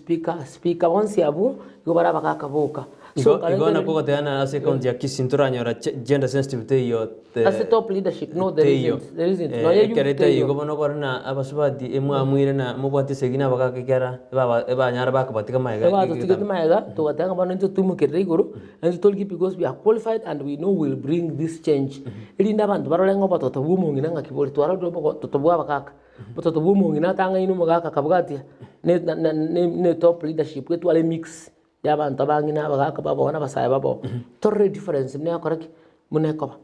speaker, speaker, bonsi abwo igo bare abagaka boka. So Igo ekero igo nkere nakwo ogotebana ase ecounty ya Kisii ntoranyora che gender sensitive teiyo te Ase top leadership no there teiyo. isn't, there isn't. Eh, Nonya youth ekero etaiyo teiyo. igo bono okore na abasubati emwamuire na mobwate esegi na abagaka ekiagera ebaba ebanyara bakobatiga magega Ebatotigete egetambe. magega, togateba ng'a bono intwe toimokerere igoro, naintwe torigie because we are qualified and we know we will bring this change. Erinde abanto barore ng'a obototo bwa omong'ina ng'aki bore, twarorire obototo bwa abagaka, obototo bwa omong'ina atang'aine omogaka akabwatia, ne na na ne top leadership etware emix ya abanto abang'ina abagaka baboo na abasae baboo. Torore edifference buna ekora ki? Buna ekoba.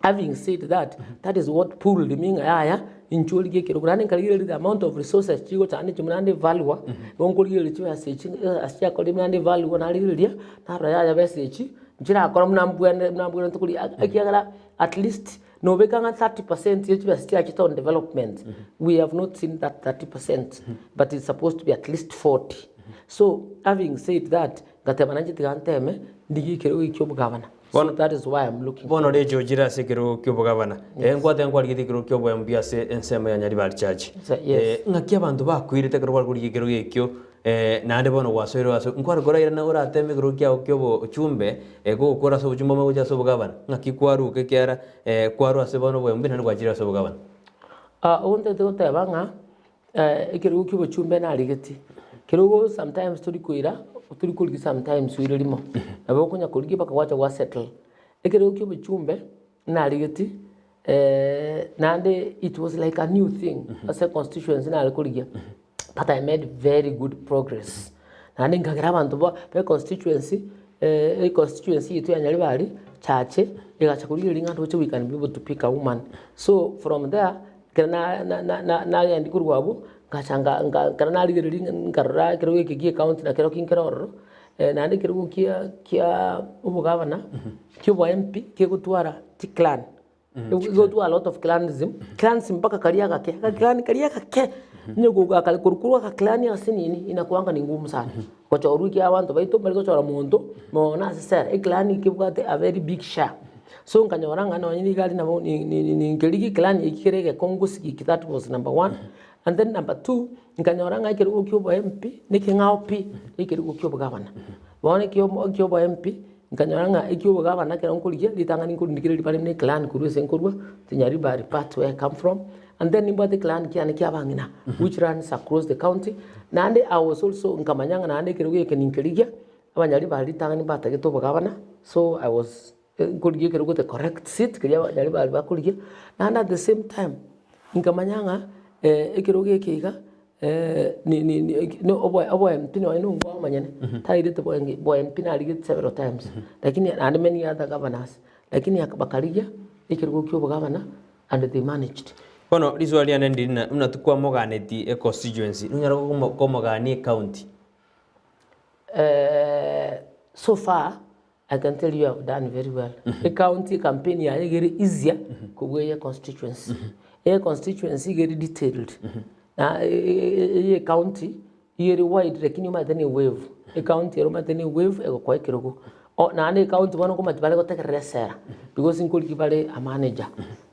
Having said that, that is what pulled me ng'a yaya, inchuo rigia ekerogo. Naende nkarigereria the amount of resources chigocha naende buna nde valua, igo nkorigereria chibesa echi ase chiakorire buna nde valua narigereria, narora yaya besa echi, nchirakora buna mbwenerete buna mbwenerete koria ekiagera at least nobeka ng'a 30% ya chibesa chiachete on development, we have not seen that 30%, but it's supposed to be at least 40. So having said that, ngateba nainche tiga nteme, ndigie ekerogo eki kia obogavana. So Bono- that is why I'm looking Bono for it. reche ochire ase ekerogo ki'obogavana. Eh, nkwateba nkwarigete ekerogo ki'oboyambi ase ensemo ya Nyaribari Church. So, yes. Eh, ng'aki abanto bakoirete ekero bare korigia ekerogo ekio, eh, naende bono gwasoire ase nkware korairana orateme ekerogo kiago ki'obochumbe, eh, gogokora ase obochumbe omanye gocha ase obogavana. Ng'aki kwaruka ekiagera eh, kwarwa ase bono oboyambi naende gwachire ase obogavana. Ah, obo ntagete goteba ng'a Ekerogo kia obochumbe narigetie, kerogo sometimes tori koira, tori korigia sometimes oire rimo, nabo okonya korigia mpaka gwacha gwa settle. Ekerogo kia obochumbe narigetie naende it was like a new thing ase econstituency nare korigia, but I made very good progress. Naende nkagera abanto ba ba econstituency econstituency yaito ya Nyaribari chache, egacha korigereria ng'a ndoche we can be able to pick a woman. So from there. Ekero nagendia korwa abwo, ngacha nga nga ekero narigereria nkarora ekerogo eke gia ecounty na kerokio nkere ororo, naende ekerogo kia kia obogavana, kia obo MP kegotwara chiclan, egotwara a lot of clansm, clans mpaka karia agake, agaclan karia agake, onye kogakare korwa korwa agaclan ase nini inakuanga ni ngumu sana, gochorwa ekiagera abanto baito mbari gochora monto nonya ase sera, eclan kebwate a very big share. So nkanyora ng'a nonye nigo aria nabo ninkerigia eclan eki kere egekongu gose that was number one, and then number two, nkanyora ng'a ekerogo kia obo MP nekeng'ao pi na ekerogo kia obogavana. Bono ekio ekio obo MP, nkanyora ng'a ekio obogavana ekero nkorigia, ritang'ani nkorindikera ribare buna eclan korwa ase nkorwa, Nyaribari part where I come from, and then nimbwate eclan kiane kia abang'ina which runs across the county, naende I was also nkamanya ng'a naende ekerogo eke ninkerigia, abanyaribari ritang'ani mbatagete obogavana, so I was. Nkorigia ekerogo the correct seat keria abanyari baria bakorigia, naende at the same time, nkamanya ng'a ekerogo eke iga ni ni ni no obo obo MP nonye na omwana omonyene, tairete boenge bo MP narigete several times, lakini naende many other governors, lakini aka bakarigia ekerogo kia obogavana and they managed. Bono riswali riane ndiri ng'a buna tikwamoganeti econstituency, nonyare komo komogania ecounty? So far I can tell you have done very well. Ecounty ecampaign yaye iga ere easier kobua eye constituency. Eye constituency iga ere detailed. Na eye county iga ere wide lakini omanyete ne ewave. Ecounty ere omanyete ne ewave egokoa ekerogo. O naende ecounty bono nkomanyete bare gotegerera esera because nkorigia bare a manager.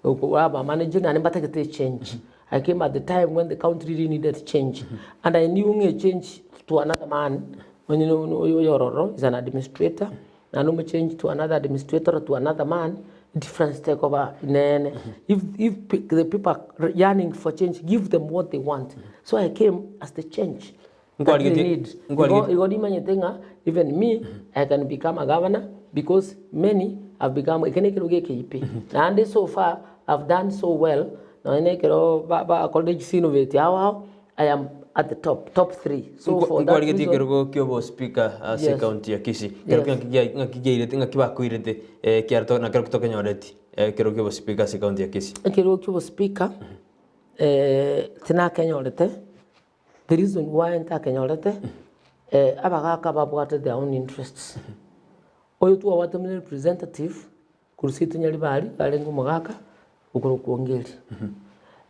Aba manager naende mbatagete echange. I came at the time when the county really needed change and I knew ng'a echange to another man Onye oyo ororo is an administrator, naende omo change to another administrator or to another man, difference tekoba inene. If if the people are yearning for change, give them what they want. So I came as the change that they Nkwarigetie- need. Igo nkwarigetie- igo nimanyete ng'a even me, I can become a governor because many have become, eke nekero gia KP. Naende so far, I've done so well, nonye nekero ba bakorire chisinoveti ao ao, I am at the top, top 3. So for that Nkwarigetie reason, ekerogo ki'obospeaker ase Yes. ecounty ya Kisii. Kero Yes. ng'aki gia- ng'aki giairete ng'aki bakoirete eh, ekiara to nakero tokenyoreti ekero ki'obospeaker ase ecounty ya Kisii. Ekerogo ki'obospeaker eh, tinakenyorete, the reason why ntakenyorete, eh, abagaka babwate their own interests. Oyo twabwate buna representative, Korwa seito Nyaribari arenge omogaka okorokwa Ongeri.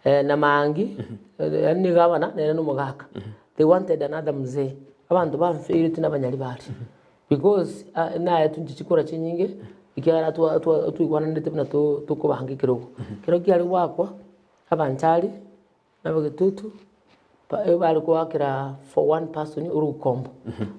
Na Maangi yaani ni gavana nere na omogaka. They wanted another mzee. Abanto bamfailete na abanyaribari because naetwe inche chikura chinyinge ekiagera twa twa twaigwananete buna to tokobanga ekerogo. Ekero kiare goakwa, abanchari, na abagetutu. Bare goakera for one person ore Ukombo.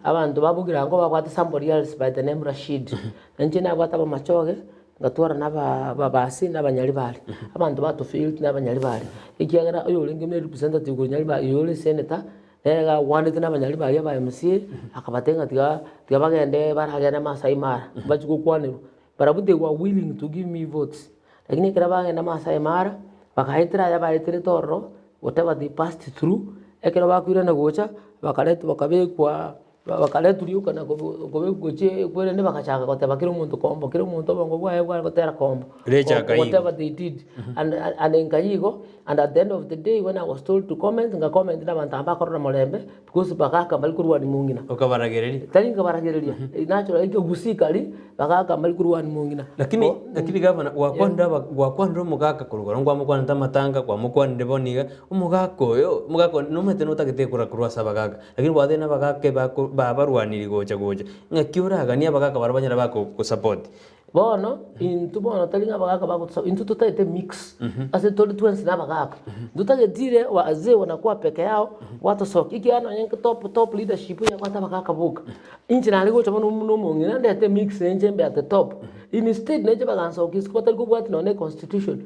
Abanto ba Bogirango babwate somebody else by the name Rashid. Na inche nabwate abamachoge, ngatwara na aba ababasi na abanyaribari. Abanto batofeiled na abanyaribari, ekiagera oyorenge buna representative korwa Nyaribari oyore senator, nere iga akwanete na abanyaribari aba MCA, akabatebia ng'a tiga tiga bagende baragende Maasai Mara, bachie gokwanerwa. Barabwo they were willing to give me votes, lakini ekero bagenda Maasai Mara, bakaetera aya baeterete ororo, whatever they passed through, ekero bakoirana gocha, bakaretwa bakabekwa bakaretwa rioka na kobekwa gochia kwerende bagachaka goteba kera omonto kombo, kera omonto obongo bwaye bware gotera kombo, Recha akaigo. whatever they did. And and nkaiywa igo, and at the end of the day when I was told to comment, nga comment na abanto aba bakorora morembe, because bagaka mbari korwania mong'ina. Okabaragereria. Tari nkabaragereria, natural ekegusii kari, bagaka mbari korwania mong'ina. Lakini lakini gavana gwakwanire aba gwakwanire omogaka korwa igoro nkwamokwanete amatanga kwamokwanire bono iga, omogaka oyo omogaka oyo nomanyete notagete kura korwa ase abagaka, lakini gwatebire na abagaka ebako babarwaniri gocha gocha, ng'aki oraganie abagaka baria banyare bakosupport. Bono intwe bono tari ng'a abagaka bagotosa intwe totagete mix ase tore twensi na abagaka. Ntotageti ire wazee wanakuwa peke yao gwatosokia ekiagera nonye nke top top leadership yabwate abagaka boka. Inche nare gocha bono buna omong'ina ndete mix inche mbe at the top. Instead nainche bagansokia isiko batari kobwatia nonye na econstitution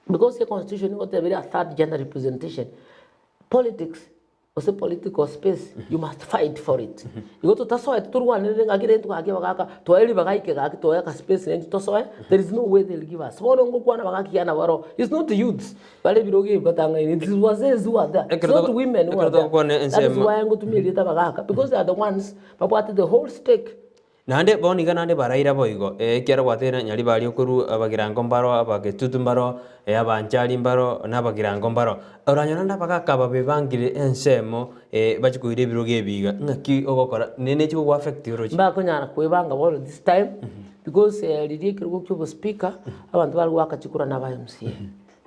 because econstitution nigo egoteba ere a third gender representation. Politics gose political space you must fight for it. Igo totasoete torwanerere ng'a kera intwe gaki abagaka twae ribaga ike gaki twae aka space naintwe tosoe there is no way they will give us. Bono ngokwana abagaka ekiagera nabo baroo it's not youths bare ebirogo ebi batang'aini it is wazees who are there it's Ekero not togo- women who ekero are there. togokwana That is ensemo- why ngotumia erieta abagaka because they are the ones babwate the whole stake. Naende bono iga naende baraira boigo, ekiagera gwatebire Nyaribari okorwa abagirango mbaro, abagetutu mbaro, abanchari mbaro, na abagirango mbaro. Oranyore naende abagaka aba bebangire ensemo bachie koira ebirogo ebi iga, ng'aki ogokora? Nene echi gogo affect oroche? Mbakonyara kwebanga bono this time because riria ekerogo kia obospeaker abanto bare goaka chikura na aba MCA.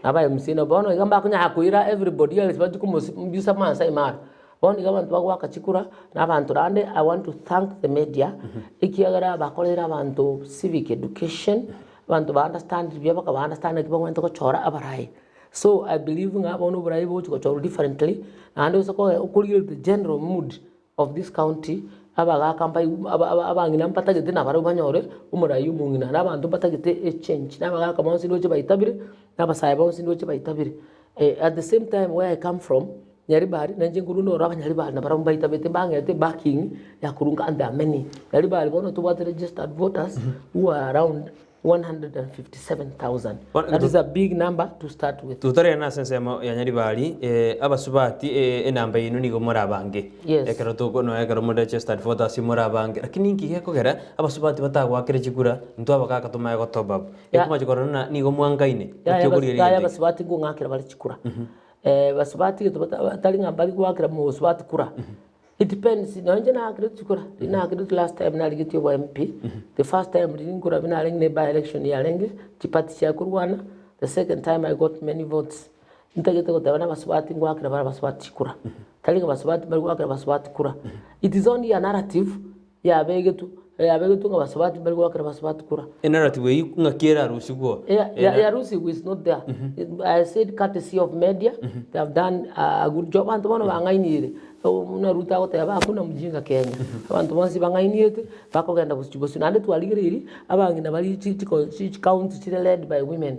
Na aba MCA nabo bono iga mbakonyara koira everybody else bachie komosi Maasai Mara. Bono iga abanto bagoaka chikura, na abanto naende I want to thank the media, ekiagera bakoreire abanto civic education, abanto ba understand buya baka ba understand naki bagwenerete gochora abarayi. So I believe ng'a bono oborayi bogochi gochorwa differently, naende ase okoe okorigereria the general mood of this county, abagaka mbaigwe aba aba abang'ina mbatagete nabarabwo banyore omorayi omong'ina, na abanto mbatagete echange, na abagaka bonsi ndoche baitabire, na abasae bonsi ndoche baitabire. At the same time where I come from, Nyaribari, na inche nkorwa noro abanyaribari nabarabwo mbaitabete mbang'ete backing ya korwa nka and there are many. Nyaribari bono tobwate registered voters who are around 157,000. That is a big number to start with. Totarerana ase ensemo ya Nyaribari, abasubati enamba yaino nigo more abange. Yes. Ekero toko nonya ekero more registered voters more abange. Lakini inki gekogera abasubati batagoakera chikura intwe abagaka tomanye gotoba abwo. Ekomache korora ng'a nigo mwangaine, naki okorigereria Yaya egento eke. basubati nkong'akera bare chikura. Basubati gento tari ng'a mbari goakera mosubati kura, it depends nonye inche naakerete chikura, riria naakerete last time narigetie obo MP, the first time riria nkura buna narenge na by election yarenge, chiparty chia korwana, the second time I got many votes, ntagete goteba na abasubati ngoakera bare abasubati chikura, tari ng'a basubati mbari goakera basubati kura, it is only a narrative yabegetwe yabegetwe ng'a basubati mbari goakera basubati kura. Enarrative eyio ng'aki erarusigwe? Yeah, yeah, yeah, Rusigu is not there. I said courtesy of media, they have done a good job. Abanto bono bang'ainiire, buna Ruto agoteba hakuna mjinga Kenya. Abanto bonsi bang'ainiete, bakogenda bosio bosio. Naende twarigereirie, abang'ina baria chi chiko chi chicounty chire led by women,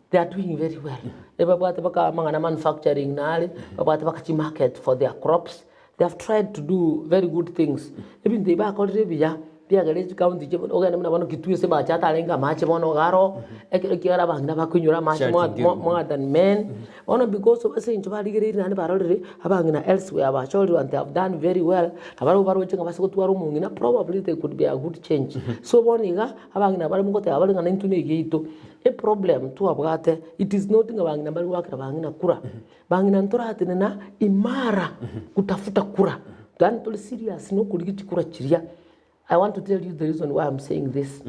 they are doing very well. Ebabwate baka amang'ana manufacturing nare, babwate baka chimarket for their crops, They have tried to do very good things, ebinto ebi bakorire ebiya, biagera chicounty echi ogende buna bono Kitui ase amache atarenge amache bono iga aro, ekero ekiagera abang'ina bakoinyora amache more more more than men, bono because of ase eng'encho barigereiri naende barorire, abang'ina elsewhere bachorire and they have done very well, nabarabwo baroche ng'a base gotwara omong'ina probably they could be a good change. So bono iga, abang'ina baria mogoteba bare ng'a naintwe na egiaito, eproblem twabwate, it is not ng'a bang'ina mbari goakera bang'ina kura. Bang'ina ntoratenena imara kutafuta kura, yaani tore serious nokorigia chikura chiria. I want to tell you the reason why I'm saying this.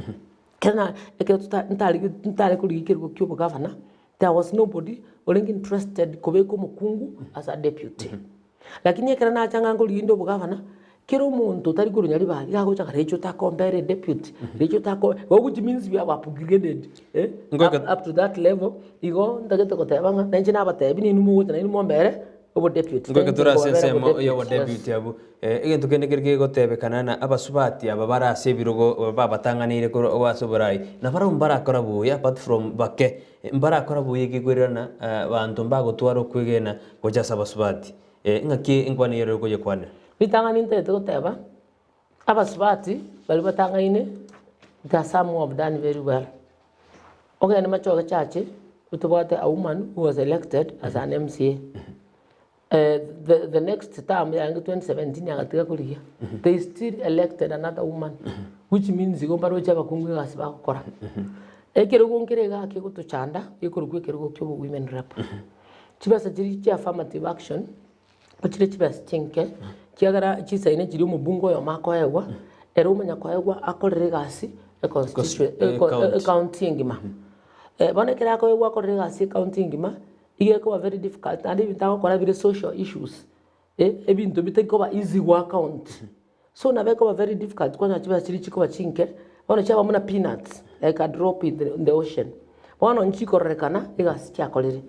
Ekero na ekero tota ntarenge ntare korigia ekerogo kia obogavana, there was nobody orenge interested kobeka omokungu as a deputy. Lakini ekero nacha ng'a nkorigia inde obogavana, Kera omonto otari korwa Nyaribari iga agocha Recho takombera edepute, Recho tako igo which means we have upgraded eh, Ngoika- up, up to that level, igo ntagete goteba ng'a nainche nabatebi ninwe mogocha nainwe mombere Obodeputy. Ngoika Thank you tore ase kobabera ensemo obodeputy, ya yes. obodeputy abwo. Egento kende kere kegotebekana na abasubati aba bare ase ebirogo babatang'aneire korwa ase oborai, nabarabwo mbarakora buya apart from bake, mbarakora buya ekekwererana abanto mbagotwara okwegena gocha ase abasubati. Ng'aki enkwana eyio ere okoyekwanera? Ritang'ani ntagete goteba, abasubati baria batang'aine, there are some who have done very well. Ogende Machoge Church, ntobwate a woman who was elected as an MCA. The next term yarenge 2017 agatiga korigia, they still elected another woman, which means igo mbaroche abakungu egasi bagokora. Ekerogo nkere igaa kegotochanda, gekorokwa ekerogo kia obo women rep. Chibesa chiria chia affirmative action, chire chibesa chinke, ekiagera chisaine chiria omobunge oyomo akoegwa, ere omanya koegwa akorere egasi econstitue ecounty engima. Bono ekero akoegwa akorere egasi ecounty engima, iga ekoba very difficult naende ebinto agokora bire social issues, ebinto bitari koba easy go account. So nabo ekoba very difficult kwanyora chibesa chiria chikoba chinke, bono chiaba buna peanuts, like a drop in the in the ocean. Bono nchikororekana egasi chiakorire.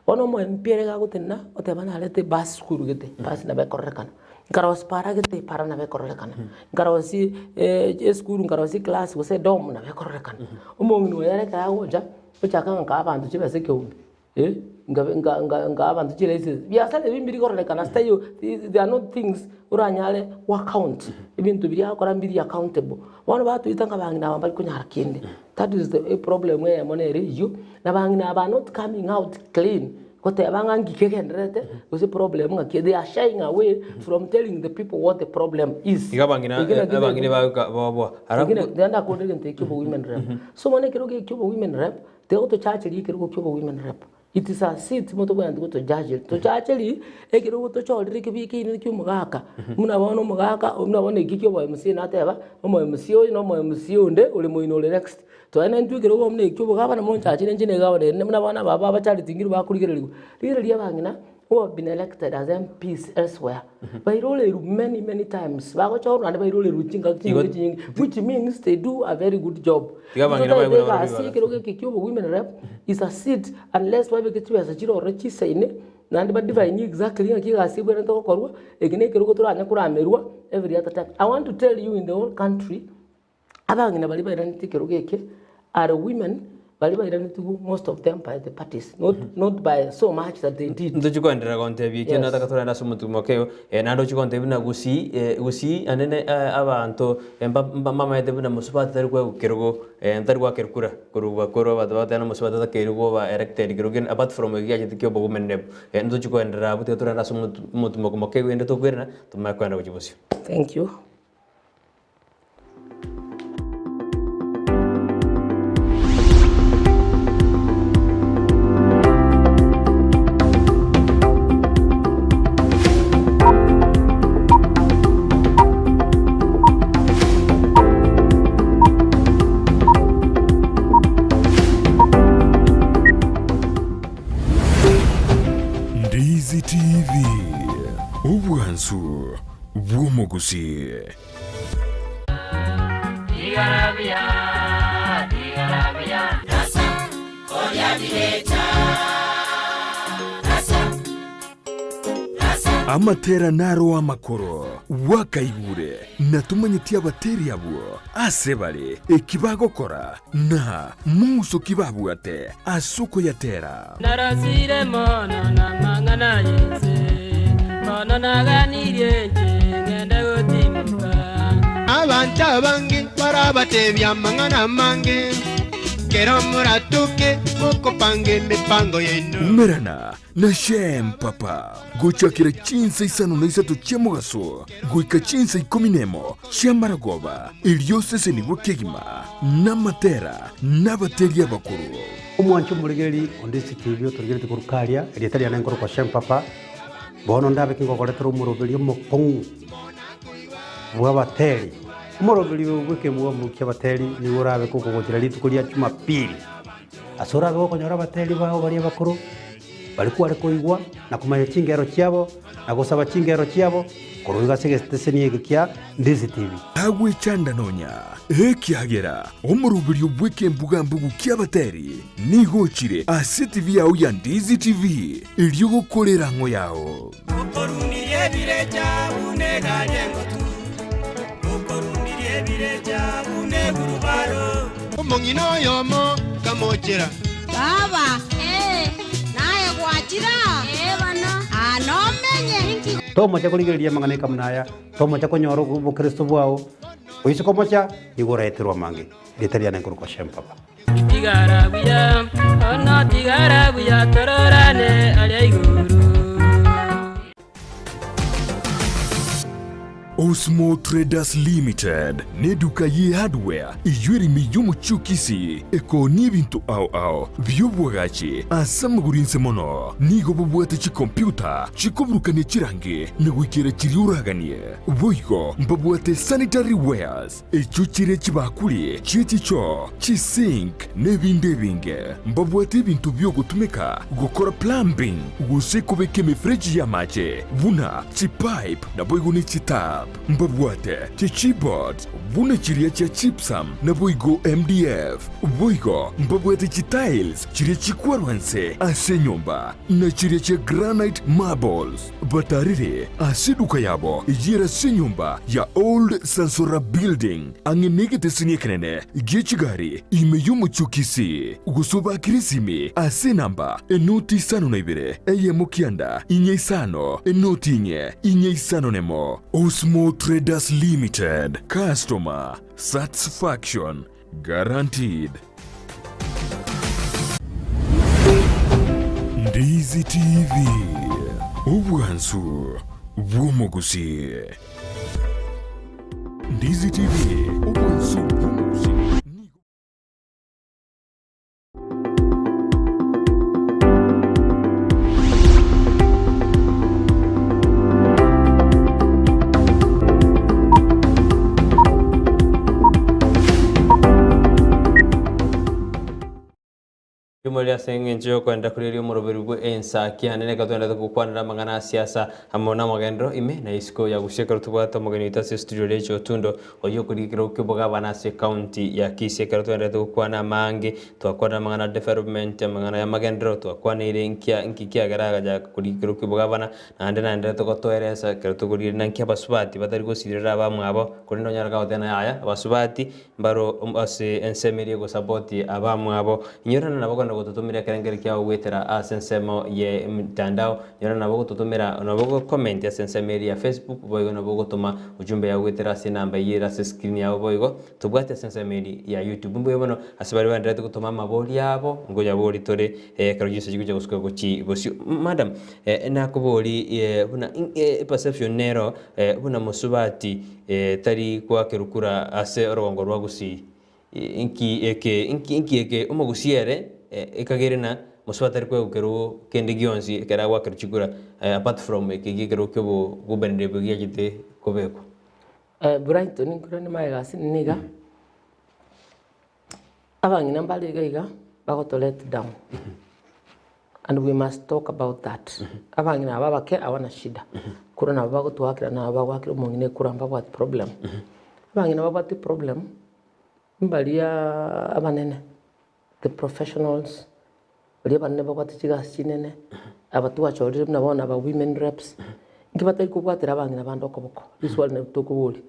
Bono omo MP ere iga agotenena, oteba narete ebus sukuru gete, ebus nabo ekororekana. Nkarosia para gete, para nabo ekororekana. Nkarosia esukuru nkarosia eclass gose edorm nabo ekororekana. Omong'ina oyo ere ekero agocha, ochaka ng'a nkaa abanto chibesa ekeombe. Nkabe nka nka nkaa abanto chilicense, biasara ebi mbiri kororekana ase taiyo they are not things oranyare go account, ebinto biria agokora mbiri accountable. Bono batoita ng'a abang'ina aba mbari konyara kende, that is the eproblem eyemo nere eyio, na abang'ina aba are not coming out clean, goteba ng'a nki kegendererete gose problem ng'aki, they are shying away from telling the people what the problem is. Iga abang'ina Eki naki abang'ina bagoka boboa. Eki naki naende akore egento ekio obo women rep. So bono ekero gekio obo women rep, Tiga gotochacheria ekerogo kia obo-women rep. It is a seat motobwenereti gotojacheria. Tochacherie ekerogo tochorire ekebi ekeino kia omogaka. Buna bono omogaka, buna bono eki kia obo-MCA nateba, omo-MCA oyo na omo-MCA onde ore moino ore next. Twaye intwe ekerogo buna eki kia obogabana monchachere inche na egabana ere buna bono aba baba Charity Ngilu bakorigereriwa. Rigereria abang'ina who have been elected as MPs elsewhere, bairorerwe many many times, bagochorwa naende bairorerwe chingaki chinyinge chinyinge, which means they do a very good job. Tiga abang'ina Totaete baye buna barobio egasi bara. ekerogo eke kia obo women rep is a seat unless babeke chibesa chire ororo chisaine, naende ba define exactly ng'aki egasi ebwenerete gokorwa, eke na ekerogo toranye koramerwa every other time. I want to tell you in the whole country, Abang'ina baria bairaneti ekerogo eke are women baria bairanetigwe most of them by the parties not, not by so much that they did. Ntochi koenderera gontebia ekio Yes. nataka torende ase omotumo okeo naende ochi gontebia buna gusii gusii naende ne abanto mba- mba- mbamaete buna mosubati tari koegwa kerogo tari goakerwa kura korwa korwa abanto bagoteba ng'a mosubati tatakeire koba elected kero kende apart from ekio giachete kia obowomen rep ntochi koenderera abwo tiga torende ase omotu omotumo moke rende tokoirana tomanye koenda gochia bosio. Thank you. Ndizi TV, obwansu bw'omogusii. Amatera naro amakoro, bwakaigure, na tomanyeti abateri abwo ase bare, eki bagokora, na mong'uso ki babwate ase okoyatera. Narosire mono namang'ana y'ense, bono naganirie inche ngende gotimoka. Abanto abange barabatebie amang'ana amange, kero moratoke mokopanga emepango yaino. Umerana na Shem Papa gochakera chinsa isano na isato chia mogaso goika chinsa ikomi nemo chi'amaragoba, erio osesenigwe kegima namatera nabateria abakoro. Omwanche omorigereria onde ase TV otorigeretie korwa karia, erieta riane nkorokwa Shem Papa, bono ndabe kingogoretera omoroberi omokong'u bw'abateri. Omoroberi oyo bw'ekemwamu ki'abateri nigo orabe kogogochera rituko ria Jumapili. Ase orabe gokonyora abateri bao baria abakoro, Baria kware koigwa na komanya chingero chiabo na gosaba chingero chiabo korwa iga ase egeteseni eke kia Ndizi TV. Tagwechanda nonya, ekiagera omoroberio bw'ekembuga-mbugu ki'abateri nigo ochire ase TV yao ya Ndizi TV, erio gokora erang'o yao. Okorundirie ebirecha buna egari engotu, okorundirie ebirecha buna egurubaro. Omong'ina oyomo kamochera. Baba, ee, naye gwachire aa? Ee bono. Aa nomenye. Inki. Tomocha korigereria amang'ana ekamuna aya, tomocha konyora obokristo bwao, oise komocha, nigo oraeterwe amange. Erieta riane nkorokwa Shem Papa. Tigara buya, ono tigara buya, tororane aria igoro. Osmo Traders Limited neduka ye hardware eyio ere ime y'omochie o Kisii ekoonia ebinto ao ao bi'obwagachi ase amagoro inse mono. Nigo bobwate chikompiuta chikoburukania chirangi na goikera chiria oraganie. Boigo mbabwate sanitary wares echio chire chibakuri chie chichoo, chisink na ebinde ebinge. Mbabwate ebinto bi'ogotumeka gokora plumbing gose kobeka emefereji y'amache buna chipipe naboigo ne chitap. Mbabwate chichipboards buna chiria chia gypsum naboigo MDF. Boigo mbabwate chitiles chiria chikwarwa nse ase enyomba na chiria chia granite marbles. Batarire ase eduka yabo eyio ere ase enyomba ya Old Sansora Building, ang'e negeteseni ekenene gie chigari ime y'omochie o Kisii, gose obakire esimi ase enamba enoti isano na ibere, eyemo kianda, inye isano, enoti inye, inye isano nemo. Osmo Traders Limited, Customer Satisfaction Guaranteed. Ndizi TV, obwansu bw'omogusii. Ndizi TV, obwansu bw'omogusii. Nigo Rimwe ase engencho y'okoenda koria omoroberi bwe ensa kiane neka twendete gokwanera amang'ana a siasa amo namagenderero ime na isiko ya Gusii ekero tobwate omogeni oito ase estudio Rachel Otundo oyio okorigia ekerogo kia obogabana ase ecounty ya Kisii ekero twendete gokwana amange twakwanire amang'ana a development amang'ana ya amagenderero twakwaneire nkia nki kiagera agachaka korigia ekerogo kia obogabana naende naenderete gotoeresa ekero tokorigereria naki abasubati batari gosirera abamwabo korende onyare kagoteba yaya abasubati Mbaro ase ensemo eria egosapoti abamwabo. Inyorana nabo kogenda gototomera ekerengerio kiao goetera ase ensemo ye emitandao. Inyorana nabo gototomera nabo gocomment ase ensemo eria ya Facebook boigo nabo ogotoma ujumbe yao goetera ase enamba eyio ere ase escreen yao boigo tobwate ase ensemo eria ya YouTube. Mbuya mono ase baria baendererete gotoma amabori abo nkoyabori tore ekero chinsa chigocha gosuka gochi bosio. Madam nakobori buna eperception nero buna mosubati Tari goakerwa kura ase orogongo rwa Gusii. Inki eke inki eke omogusii ere ekagere na mosubati tari koegwa kerogo kende gionsi ekero agoakerwa chikura apart from eke gie ekerogo kia obogobereri giachete kobekwa. Brighton nkorende magega ase nini iga, abang'ina mbare iga iga bagoto let down and we must talk about that. Abang'ina aba abake abana shida, kura nabo bagotwakera nabo bagoakera omong'ina ekura mbabwati problem. Abang'ina babwate problem mbaria abanene, the professionals, baria abanene babwate chigasi chinene, aba twachorire buna bono aba women reps, inki batari kobwatera abang'ina bande okoboko, riswali nario tokoboria.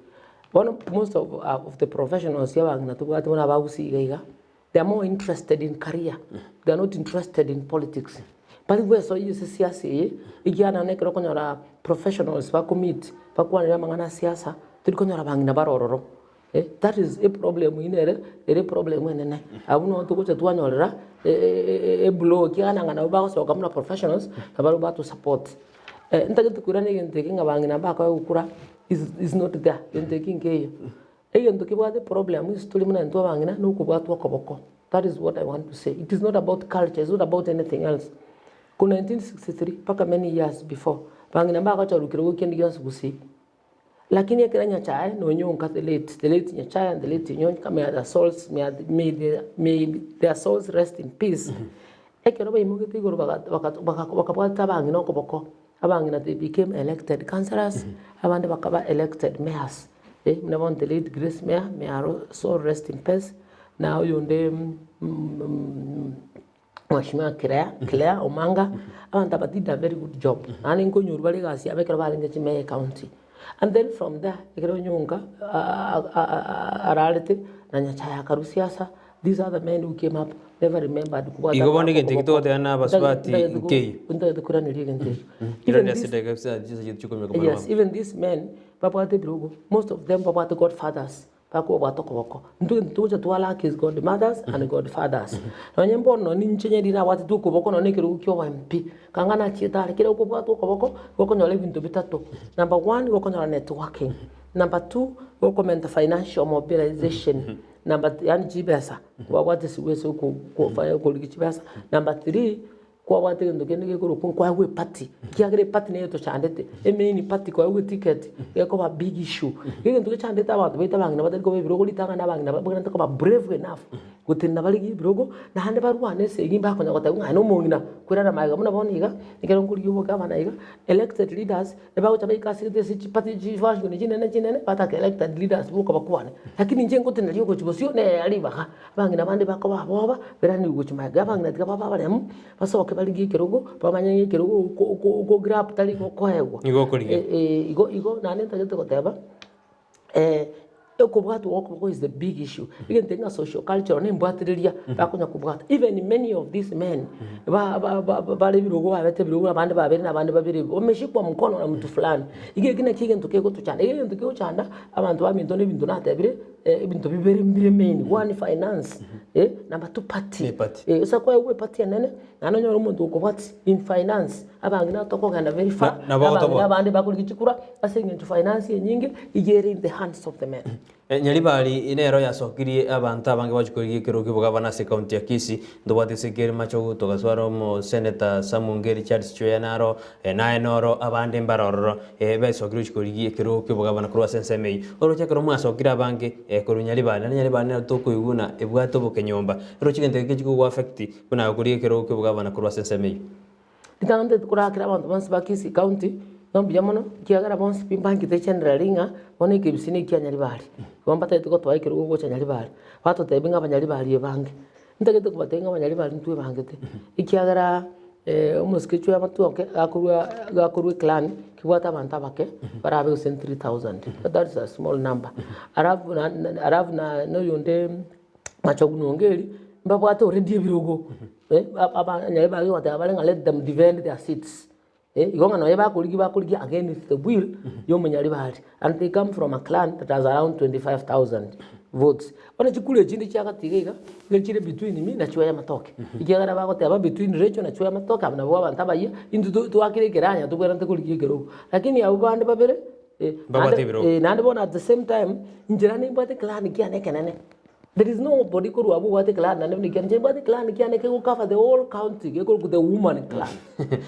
Bono most of of the professionals abang'ina tobwate buna abagusii iga iga, they are more interested in career, they are not interested in politics. Bari bwesoyia ase siasa eye, ekiagera nonye ekero okonyora professionals bakomeet, bakwanera amang'ana a siasa, tori konyora abang'ina bare ororo. That is a problem eywo nere ere eproblem enene. Abwo nabo togocha twanyorera eblow ekiagera nanga nabo bagosoka buna professionals, nabarabwo bato support. Ntagete koirana egento eke ng'a abang'ina mbakoe gokura is is not there, gento eki nkeiyo. Egento kebwate problem ase tore buna intwe abang'ina na okobwatwa okoboko, that is what I want to say. It is not about culture, it's not about anything else. Ko 1963 mpaka many years before, abang'ina mbagochorwa kerogo kende gionsi gusii. Lakini ekero Nyachae na Onyonka the late, the late Nyachae and the late Onyonka may their souls, may, may, their, may their souls rest in peace. Ekero baimogete igoro baga baka baka bakabwata abang'ina okoboko, abang'ina they became elected councillors, abande bakaba elected mayors, eh, buna bono the late Grace Mayor, may her soul rest in peace, na oyonde Mweshimiwa Clare, Clare Omanga, abanto aba did a very good job, naende nkonyorwa bare egasi yabo ekero barenge chimeya ecounty. And then from there, ekero Onyonka ararete, na Nyachae akarwa siasa, these other men who came up never remembered kobwata Igo bono egento eki okoboko. togoteba na abasubati nkeiyo. Ntagete koiraneria egento ekio. Even Iraneria these ase edageka chinsa chiaito chikominyoka mono Yes, mama. even these men babwate ebirogo, most of them babwate godfathers. Bakobwata okoboko. Intwe egento togocha twa lack is godmothers and godfathers. Nonye mbono nonye ninche onye riria nabwatetwe okoboko nonye na ekerogo kia obo MP, kanga nachiete are, kera okobwata okoboko, gokonyora ebinto bitato. Number one, gokonyora networking, number two, gokomenta financial mobilization, number yaani chibesa, kwabwate esibwa ase oko okorigia chibesa, number three, Kwabwate egento kende gekorokwa nkoegwa eparty, ekiagera eparty neye etochandete, emain party koegwa eticket gekoba big issue. Egento gechandete abanto baito abang'ina batari koba ebirogo ritang'ani abang'ina babwenerete koba brave enough gotenena barigie ebirogo naende barwane esegi mbakonya goteba ng'a aye na omong'ina kwerara magega buna bono iga, ekero nkorigia obogavana iga, elected leaders Ebagocha baika ase ase chipati chifashion chinene chinene, bataka elected leaders boka bakwane. Lakini inche ngoteneria ogochia bosio neyea ribaga, abang'ina bande bakoba aboba, bairanigwe gochia magega, abang'ina tiga babe abaremu, basoke barigie ekerogo, bamanye ng'a ekerogo oko oko okograb tari gokoegwa. Nigo okorigia. Eh igo igo naende ntagete goteba. Okobwatwa gokoboko is the big issue. Egento eke ng'a socio cultural nembwatereria bakonya kobwata. Even many of these men ba- ba- ba- bare ebirogo babete ebirogo abande babere na abande babere igo, wameshikwa mkono na mtu fulani. Iga eki nakio egento kegotochanda, iga egento kegochanda abanto baminto na ebinto natebire ebinto bibere mbire main, one finance, number two party. Ne party. Ase kwaegwa eparty enene, naende onyore omonto okobwatia in finance. Abang'ina tokogenda very far, Na- nabo abang'ina otoboa. abande bakorigia chikura ase eng'encho finance enyinge iga ere in the hands of the men. Eh, Nyaribari nero yasokirie abanto abange bachia korigia ekerogo ki'obogabana ase ekaunti ya Kisii. Ntobwate ase ekeri Machogu togaswara omoseneta Samunge Richard Chweya naro eh, naye noro abande mbare ororo eh, besokirie gochia korigia ekerogo ki'obogabana korwa ase ensemo eyio. Oroche ekero mwasokire abange eh, korwa Nyaribari, naende Nyaribari nero tokoigwa buna ebwate obokenyomba. Oroche egento eke chikogo affect buna korigia ekerogo ki'obogabana korwa ase ensemo eyio. Ritang'ani ntagete korakera abanto bonsi ba Kisii County, ng'a mbuya mono, ekiagera bonsi pi mbankete generally ng'a bono ekebisi na ekia Nyaribari. Igo mbatagete gotoa ekerogo gocha Nyaribari, batotebia ng'a abanyaribari ebange. Ntagete kobatebia ng'a abanyaribari intwe ebangete, ekiagera omosike chwe amatuoke gakorwa gakorwa eclan, kebwate abanto abake, barabe gose 3000, that is a small number. Alafu na alafu na na oyonde. Machogu na Ongeri mbabwate already ebirogo eh, abanyare baria goteba bare ng'a let them defend their seats eh, igo ng'a nonye bakorigia bakorigia against the will ya omonyaribari and they come from a clan that has around 25,000 votes. Bono chikura echinde chiagati iga iga, nigo chire between me na Chweya Matoke, ekiagera bagoteba between Rachel na Chweya Matoke abwo nabwo abanto abayia, intwe to twakire ekeranya tobwenerete korigia ekerogo. Lakini abwo bande babere eh, Mbabwate naende ebirogo. eh, naende bono at the same time, inche naende nimbwate eclan kiane ekenene. There is nobody korwa abwo obwate clan naende buna ekiagera inche mbwate clan kiane kego cover the whole county gekorokwa the woman clan.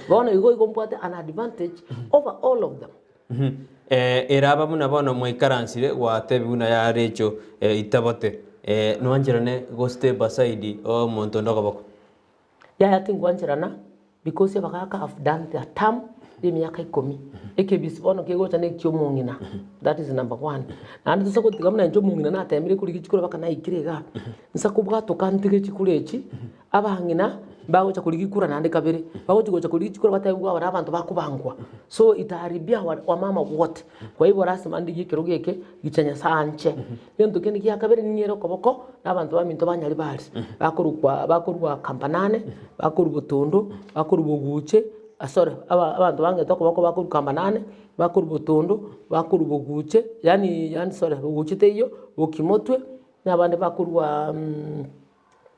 Bono igo igo mbwate an advantage over all of them. Eh, eraba buna bono mwaikaransire gwatebiwa buna ya Rachel eh, itabote eh, nwancherane go step aside omonto onde okoboko. Yaya tingwancherana because abagaka have done their term ya emiaka ikomi, ekebisi bono kegocha na ekia omong'ina that is number one. Naende tosa gotiga buna inche omong'ina natemire korigia chikura mpaka naikire igaa, nsa kobwatoka ntige chikura echi, abang'ina mbagocha korigia kura naende kabere, bagochi gocha korigia chikura batebiwe aba na abanto bakobangwa, so itaharibia wamama wote. Kwa hivyo lasima ndigie ekerogo eke gicha Nyasaye anche. Egento kende gia kabere ning'ere okoboko na abanto baminto ba Nyaribari, bakorokwa bakorwa Kambanane, bakorwa Botondo, bakorwa Boguche, sorry aba abanto bang'ete okoboko bakorwa Kambanane, bakorwa Botondo, bakorwa Boguche, yaani yaani sorry Boguche teiyo, Bokimotwe, na abande bakorwa.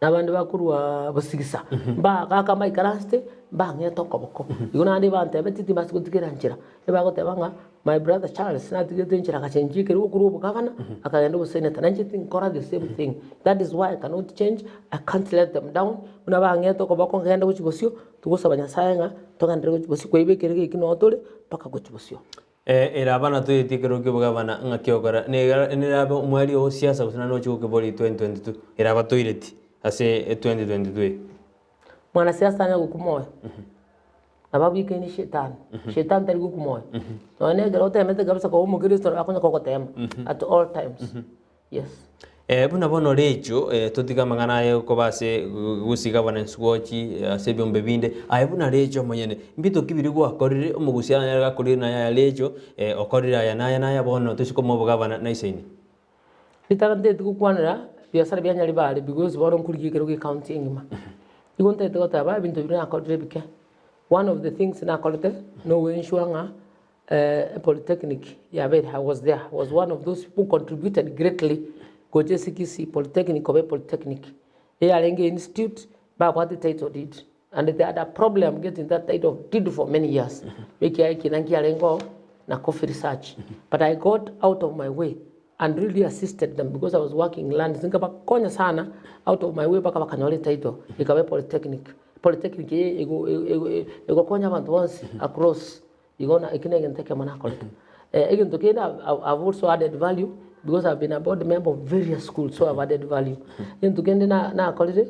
Na abande bakorwa bosigisa, mbagaka mbaikaransete, mbang'ete okoboko. Igo naende bantebetie timbasi gotigera nchera, ebagoteba ng'a my brother Charles natigete enchera agachenchia ekerogo korwa obogavana akagenda oboseneta, na inche tinkora the same thing. That is why I cannot change, I can't let them down, buna bang'ete okoboko nkagenda gochia bosio, togosaba Nyasaye ng'a togenderere gochia bosio, kwaiba ekerogo eki noo tore mpaka gochia bosio. Ere abana toetie ekero ki'obogabana ng'aki ogokora, nerabe omweri oo siasa gose naende oche gokeboria 2022, ere abatoireti ase 2022 eye. Mwanasiasa tanya gokwa moyo, nabo abwekaine shetani, shetani tari gokwa moyo. Nonya na ekero otemete kabisa koba omokristo nabo akonya kogotema at all times, yes. Buna bono recho, totige amang'ana aye koba ase gosiga abana enswochi ase ebiombe binde, aye buna recho omonyene, mbito ki biria gwakorire omogusia anyare gakorire naye aya recho, okorire aya na aya na aya bono toise komoa obogabana naisaine. Ritang'ani ntagete gokwanera biasara bia Nyaribari because bono nkorigia ekero gie county engima. Igo ntagete goteba ebinto biria nakorire ebike. One of the things nakorete no ensure ng'a polytechnic yabeire I was there, I was one of those who contributed greatly gocha ase Kisii polytechnic koba epolytechnic. Eyarenge institute babwate title deed and they had a problem getting that title deed for many years ekiagera ekina nkiarenge oo na coffee research but I got out of my way and really assisted them because I was working in lands nkabakonya sana out of my way mpaka bakanyora etitle ekaba epolytechnic. Polytechnic eye ego ego egokonya abanto bonsi across Igo na eki negento ekemo nakorete. Egento kende I've also added value because I've been a board member of various schools so I've added value. Egento kende na nakorire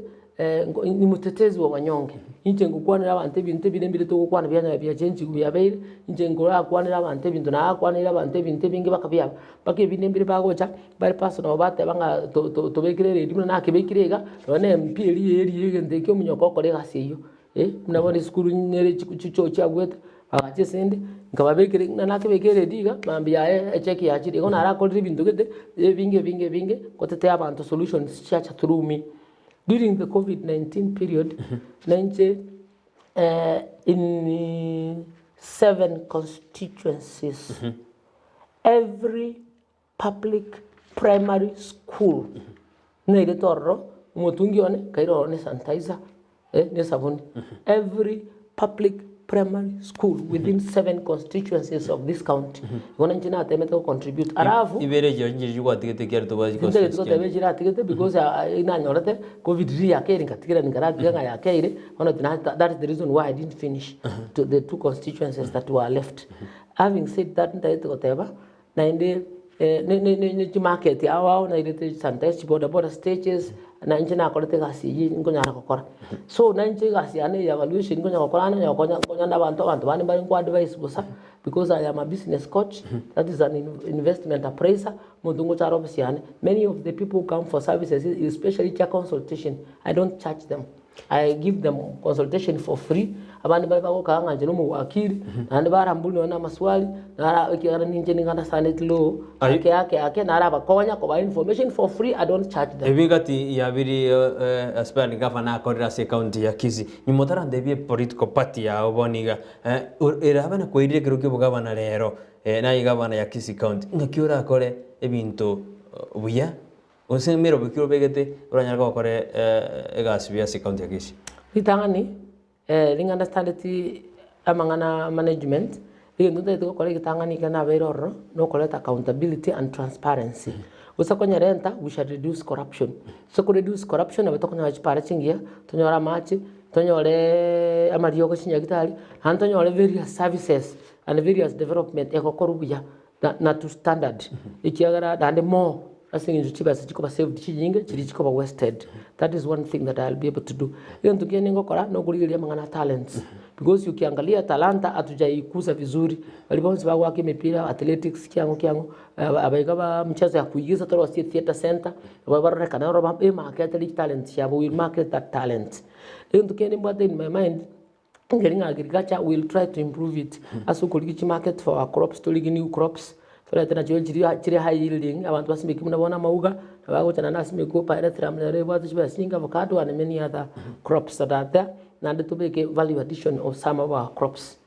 ni mtetezi wa wanyonge, inche ngokwanera abanto ebinto ebire mbire togokwana bianyora biachenchigwe biabeire, inche nkorakwanera abanto ebinto nagakwaneire abanto ebinto ebinge mpaka biaba, mpaka ebinde mbire bagocha bare personal bateba ng'a to- to- tobekere eredio buna nakebekire iga, nonye na MP eria eria egento ekio omonyoka okore egasi eyio. Buna bono esukuru nere chichoo chiabuete, bagacha esende, nkababekera ng'a nakebeka eredio iga, mambia yaye echeki yachire. Igo narakorire ebinto gete, ebinge ebinge ebinge, gotetea abanto solutions chiacha through me. During the covid 19 period, na inche in seven constituencies, every Public Primary School, nairete ororo omotungi one nkaira ororo ne sanitizer ne esabuni. Every public primary school within seven constituencies of this county. Igo ninche natemete go contribute. Alafu Ibere echio nchiria chigwatigete ekiagera tobwate Tintageti chiconstituency goteba chiaye. echi ratigete because nanyorete covid riria yakeire nkatigera nkaratiga ng'a yakeire bono tina that is the reason why I didn't finish to the two constituencies that were left. Having said that ntagete goteba Naende ne chimarket ao ao nairete sometimes chiboda boda stages, na inche nakorete egasi eyio nkonyara gokora. So nainche egasi yane ya evaluation nkonyara gokora naende nkonya nkonya na abanto abanto bande mbare nko advise bosa, because I am a business coach, that is an investment appraiser, omonto ngocha are ofisi yane, many of the people who come for services especially chia consultation, I don't charge them. I give them consultation for free, abande mbare bagokaa ng'a inche nomowakili, naende barambori nonya na amaswali, nara ekiagera ninche niga understand law, Aye. ake ake ake narabakonya kobaa information for free, I don't charge them. Ebi gati ya biri aspiring governor akorire ase ecounty ya Kisii. Nyuma otarantebie political party yao bono iga, erabe nakoirire ekero kia obogavana rero, naye gavana ya Kisii county, ng'aki orakore ebinto buya Gose emerobo ki obegete oranyare gokora egasi buya ase ecounty ya Kisii? Ritang'ani, ring'ana standeti amang'ana a management, egento ntagete gokora egetang'ani ekero nabeire ororo, na okoreta accountability and transparency. Gose konyerenta, we shall reduce corruption. Ase ko reduce corruption nabo tokonyora chipara chingiya, tonyore amache, tonyoreeee amariogo chinyagitari, naende tonyore various services and various development egokorwa buya. na to standard ekiagera naende more ase eng'encho chibesa chikoba saved chinyinge chiria chikoba wasted that is one thing that I'll be able to do. Egento kende ngokora nokorigereria amang'ana a talents because ukiangalia talanta hatujaikuza vizuri baria bonsi bagoaka emepira athletics kiang'o kiang'o abaiga ba mchezo ya kuigiza torosie theatre centre nabo barorekane oro ba emarkete chitalent chiabo we market that talent. Egento kende mbwate in my mind. Nkeri ng'a agriculture we will try to improve it ase okorigia chimarket for our crops torigie new crops torete nachio chiria chire high yielding abanto basimeke buna bono amauga nabo agocha naende asimekwe pyrethrum nero ebwate chibesa chinyinge avocado and many other crops that are there naende tobeke value addition of some of our crops.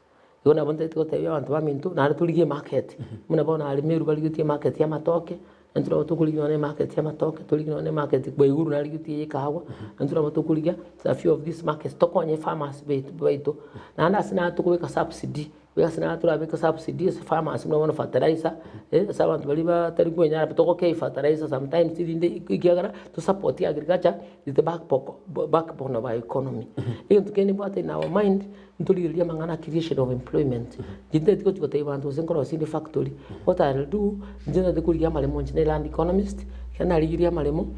Igo nabo ntagete gotebia abanto baminto naende torigie emarket buna bono aria Meru barigetie emarket ya amatoke. Intwe nabo tokorigia nonya na emarket y'amatoke, torigie nonya na emarket Bwaiguru narigetie ey'ekahawa, intwe nabo tokorigia a few of these markets tokonye farmers baitu baito. Naende ase naye tokobeka subsidy, buya ase naye torabeke subsidy ase farmers buna bono fertilizer, ase abanto baria batari kwenyara togokei fertilizer sometimes erinde ekiagera to support agriculture is the backbone of our economy. Egento kende mbwate in our mind, Ntorigererie amang'ana a creation of employment, inche ntagete gochia gotebia abanto gose nkorosie inde factory, what I will do, inche ntagete korigia amaremo inche ne land economist, ekero narigirie amaremo,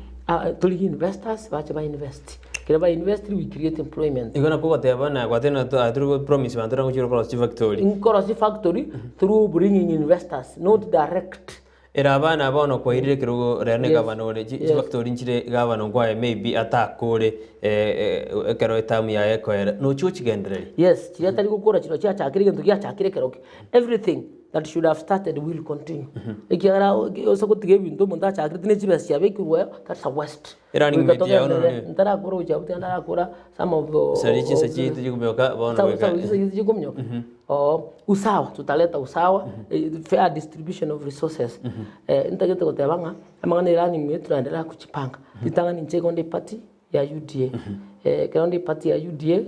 torigie investors bache ba invest. Ekero ba investire we create employment. Igo nakwo ogoteba na gwatebire na to tori go promise banto ngochire korosia chifactory. Nkorosia chifactory through bringing investors not direct. Ere abana bono kwairire ekerogo rero ne Yes. gavana ore chi Yes. chifactory nchire gavana nkwaye maybe atakore ekero eterm yaye ekoera nochi ochigendereria. Yes, chiria tari gokora chirochio chiachakire egento giachakire ekerogo everything that should have started will continue. Ekiagera ose gotiga ebinto omonto achakire tine chibesa chiabekirwe eo that's a waste. Erunning Goika mate yao togenderere, nonye. ntarakora gochia abwo tiga ndarakora some of the Sari chinsa chiaito chikomioka bono Sawa goika sawa chinsa chiaito chikomioka oo usawa tutaleta usawa fair distribution of resources ntagete goteba ng'a amang'ana ya running mate tunaendelea kujipanga ritang'ani inche igo nde eparty ya UDA ekero nde eparty ya UDA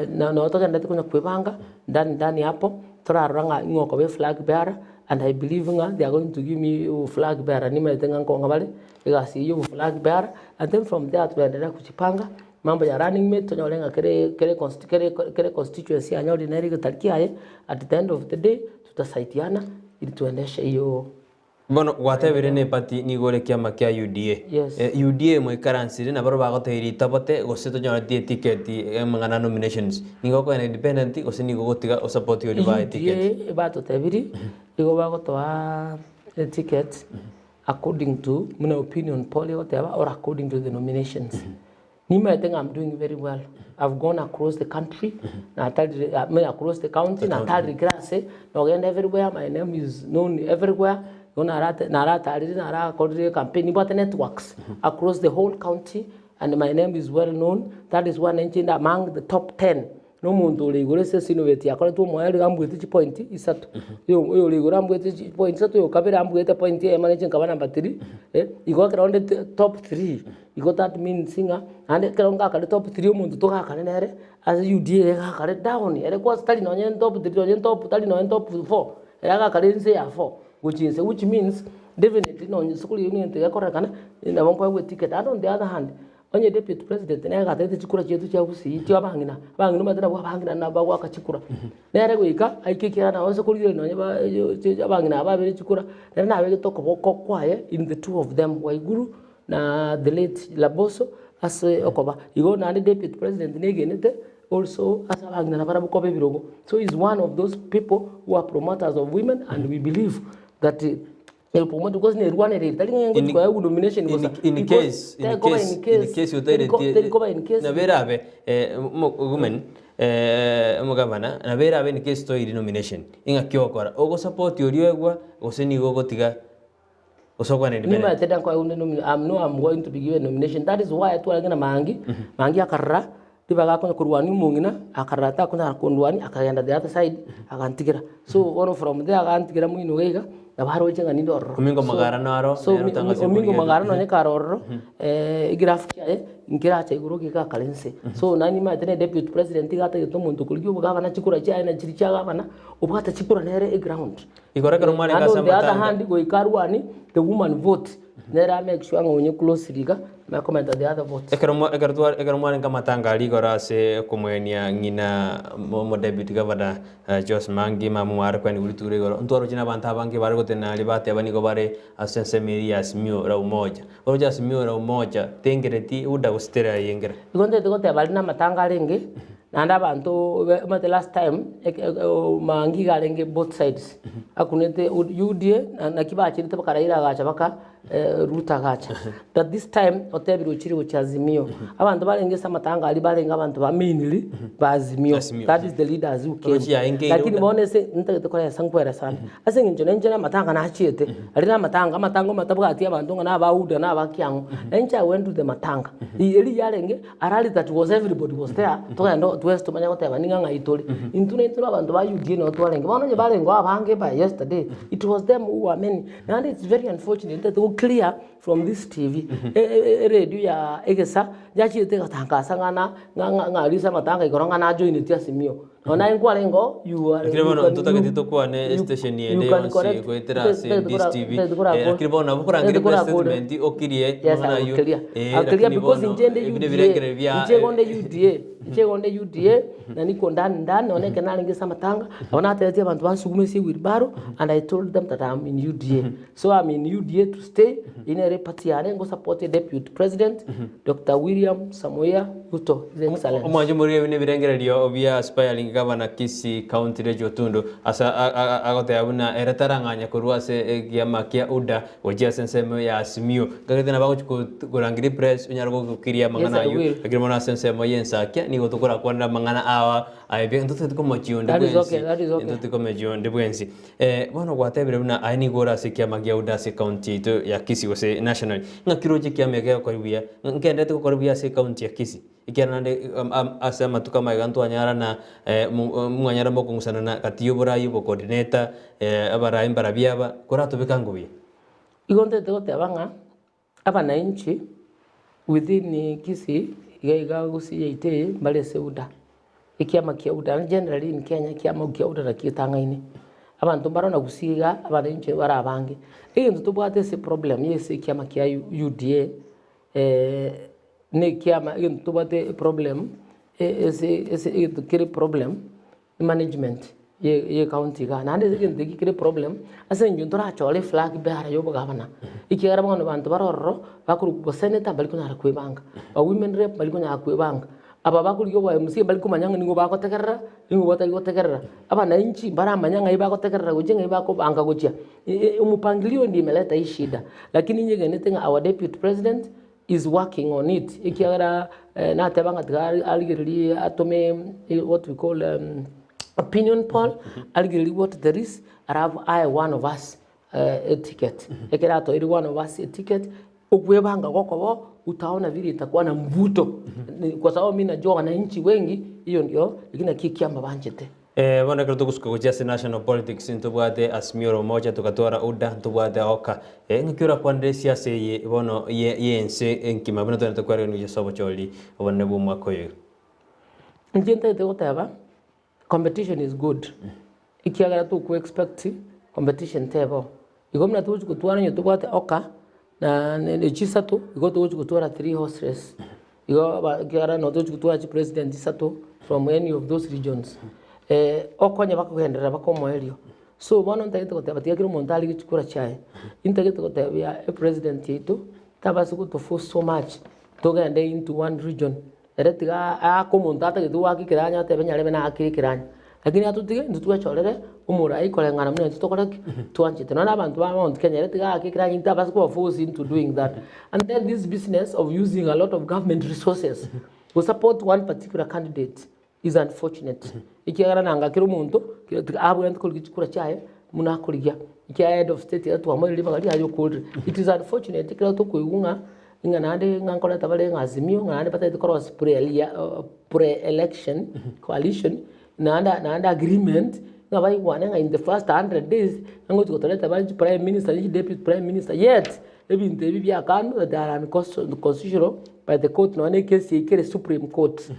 na nabo togendererete konya kwebanga ndani ndani hapo torarora ng'a ing'o okoba eflag bearer and I believe ng'a they are going to give me flag bearer nimaete ng'a nkong'a bare egasi eyio ya flag bearer and then from there tunaendelea kujipanga mambo ya running mate tonyore ng'a kere kere consti kere kere constituency yanyorire nere egetari kiaye at the end of the day tutasaidiana ili tuendeshe hiyo Bono gwatebire ne party nigo ore kiama kia UDA. Yes. Eh, UDA moikaransire nabaro bagotebia ritabote gose tonyoreti eticket amang'ana a nominations. Nigo okogenda independent gose nigo ogotiga osupport oria bae eticket. UDA batotebirie nigo bagotoa eticket according to buna opinion poll egoteba or according to the nominations. Nimaete ng'a I'm doing very well, I've gone across the country, natarire I mean across the county, natarire kera ase, nogenda everywhere, my name is known everywhere, igo narate naratarire narakorire campaign, nimbwate networks across the whole county and my name is well known, that is why ninche inde among the top ten. Na omonto ore igoro ase esinoveti yakoretwe omoerio ambuete chipoint isato, oyo oyore igoro ambuete chipoint isato, oyo kabere ambuete point eyemo nainche nkaba number three, eh, igo ekero onde top three, igo that means ng'a naende ekero ngakare top three omonto togakare nere, ase UDA egakare down, ere kwanza tari nonye top three nonye top tari nonye top four, ere agakare inse ya four gochia inse which means definitely nonye ase korigia egento gekorekana, nabo nkoegwa eticket. Naende on the other hand, Onye deputy president nere gatagete chikura chiaito chia gusii chia abang'ina, abang'ina omanyete nabwo abang'ina nabagoaka chikura. Nere goika aike ekiagera nabo ase korigereria nonye ba abang'ina aba babere chikura, nere nabegete okoboko kwaye in the two of them, Waiguru na the late Laboso ase okoba. Igo naende deputy president negenete also ase abang'ina nabarabwo koba ebirogo. So he is one of those people who are promoters of women and we believe that Eropomoto because nerwanereri tari ng'a In- ngochi koegwa nomination in, bosa in Because case in tekoba case in case in case teri ko- otaireti teri koba in case nabo erabe eh, mo- women eh, omogavana nabo erabe in case toire nomination ing'aki ogokora ogosupport oria oegwa gose nigo ogotiga gose okwana independent Nimaete nkoegwa onde nomina I'm know I'm going to be given nomination that is why twarenge na Maangi, Maangi akarora ribaga akonya korwania omong'ina akarora takonyara kondwania akagenda the other side agantigera. So bono from there agantigera moino iga iga, nabo aroche ng'a ninde ororo. Omingo So Magara naro, so nere otangase Omingo korigereria. Magara nonye kare ororo, egraph kiaye nkeracha igoro gegakare inse. So naende nimanyete ne deputy president iga atagete omonto okorigia obogavana chikura chiaye na chiria chia gavana, obwate chikura nere eground. Igoro ekero mwarenge Naende ase on the other amatanga. hand goika arwanie the woman vote. Nere a make sure ng'a onye closely iga, na komenta the other votes. Ekero mwa ekero twa ekero mwarenge amatanga aria igoro ase okomoenia ng'ina omo deputy governor Joyce Mangi mama mware kwenigwa rituko ria igoro, ntwaroche na abanto abange bare gotenena aria bateba nigo bare ase ensemo eria ya Azimio la Umoja. Oroche Azimio la Umoja tengereti UDA gose terayengera. Igo ntagete goteba aria namatanga arenge, naende abanto omanyete last time eke Mangi iga arenge both sides, akunete UDA naki bachirete mpaka Raila agacha mpaka Ruto agacha. But this time otebire ochire gochia Azimio. Abanto barenge ase amatanga aria barenge abanto ba mainly ba Azimio. Azimio. That is the leaders who came. Oroche yaengeire Lakini UDA. bono ase ntagete koresa nkweresa ande. Ase eng'encho nainche na amatanga nachiete, aria na amatanga, amatanga omatabwati abanto ng'a na aba UDA na aba kiang'o. Nainche I went to the matanga. Eria yarenge A rally that was everybody was there, togenda twensi tomanye goteba ning'a ng'ai tore. Intwe naintwe na abanto ba UDA nabo twarenge. Bono onye barenge oo abange by yesterday, it was them who were many. Naende it's very unfortunate ntagete go clear from this TV, eradio ya Egesa yachiete egatangasa ng'a na ng'a ng'a ng'a ase amatanga igoro ng'a najoineti Azimio. Nonya naye nkwarenge oo, you are, Lakini you bono can, ntotageti you, tokwane you, station you ende can yonsi correct, goetera ase ntotageti Ndisi kora, TV. ntotageti Eh, korakore, lakini bono nabo okorangeria ntotageti press korakore. statement okirie Yes, amang'ana I will aywo. clear. Eh, I will clear lakini because bono inche nde ebi UDA, nebirengererio bia inche igo nde UDA, inche igo nde UDA, na niko ndani ndani, nonya ekero narenge ase amatanga, nabo natebetie abanto bansugume ase ewheelbarrow and I told them that I am in UDA. So I'm in UDA to stay, eyio nere eparty yane, ngosupport deputy president, Doctor William Samoei Ruto, His Excellency. Omwancho moria ebi nebirengererio bia aspiring governor Kisii County Rachel Otundu ase agoteba buna ere tarang'anya korwa ase ekiama kia UDA gochia ase ensemo ya Azimio. Nkagete nabo agochi korangeria press onyare gokiria Yes, amang'ana I ayio will. lakini bono ase ensemo ya ensakia nigo tokorakwanera amang'ana aa aye ntotagete komochia onde That is bwensi okay, that is okay. ntotagete komochia onde bwensi. Bono gwatebire buna aye nigo ore ase ekiama gia UDA ase ecounty yaito ya Kisii gose nationally, ng'aki roche ekiama eke gegokora buya? Nkenderete gokora buya ase ecounty ya Kisii? Ekiagera naende ase amatuko amaiga ntwanyara na mwanyara mokong'usana na gati y'oborai obocoordinator, abarai mbarabwo aba, koratobeke ango buya. Igo ntagete goteba ng'a Abanainchi within Kisii iga iga Gusii yaito eye mbare ase UDA, ekiama kia UDA naende generally in Kenya ekiama kia UDA nakio getang'aine. Abanto mbaro na Gusii iga abanainchi bare abange. Egento tobwate ase eproblem ya ase ekiama kia UDA na ekiama egento tobwate eproblem ase ase egento kere problem. Management ye ye county igaa, naende ase egento eki kere problem, ase eng'encho ntorachore eflag bearer ya obogavana, ekiagera bono abanto bare ororo, bakorokwa boseneta mbari konyara kwebanga, ba women rep mbari konyara kwebanga, aba bakorigia obo MCA mbari komanya ng'a nigo bagotegerera, nigo batari gotegerera, abanainchi mbaramanya ng'ai bagotegerera gochia ng'ai bakobanga gochia, omopangilio ndio imeleta hii shida, lakini inyegenete ng'a our deputy president is working on it ekiagera nateba ng'a tiga arigererie atome what we call opinion poll arigererie what there is alafu aye one of us a ticket ekero atoeire one of us a ticket okwebanga gokoba oo utaona vile itakuwa na mvuto kwa sababu mi najua wananchi wengi hiyo ndio eki nakio ekiama banchete. Bono ekero togosuka gochia ase national politics ntobwate Azimio la Umoja togatwara UDA ntobwate Oka. Ng'aki orakwanere esiasa eye bono ye yense enkima buna togende tokwaregania gochia ase obochori obonene bwa omwaka oyo iga? Inche ntagete goteba competition is good ekiagera tokwo expect competition teboo. Igo buna togochi gotwara onye tobwate Oka na ne chisato igo togochi gotwara three horses. Igo aba ekiagera nabo togochi gotwara chipresident isato from any of those regions. Okonye bakogenderera baka omoerio. So bono ntagete goteba tiga kera omonto arige chikura chiaye. Intagete gotebia epresident yaito, tabasa gotoforce so much togende into one region. Ere tiga aake omonto atagete goaka ekeranya atebe nyarebe naakire ekeranya. Lakini atotige intwe twechorere omorai koreng'ana buna intwe tokore ki? Twanchete. Nonya na abanto ba Mount Kenya ere tiga aake ekeranya intwe abase koba force into doing that. And then this business of using a lot of government resources go support one particular candidate is unfortunate. Ekiagera nanga kera omonto tiga abwenerete korigia chikura chiaye buna akorigia. Ekiagera head of state ere twamoire ribaga riaye okorire. It is unfortunate ekero tokoigwa ng'a Ng'a naende ng'a nkoreta bare ng'a Azimio, ng'a naende batagete korosia pre-election coalition, naende naende agreement, ng'a baigwane ng'a in the first hundred days, ng'a ngochi gotoreta bare chi prime minister ne chi deputy prime minister, yet ebinto ebi biakanwa that they are unconstitutional by the court nonya na ekesi eyio kere supreme court.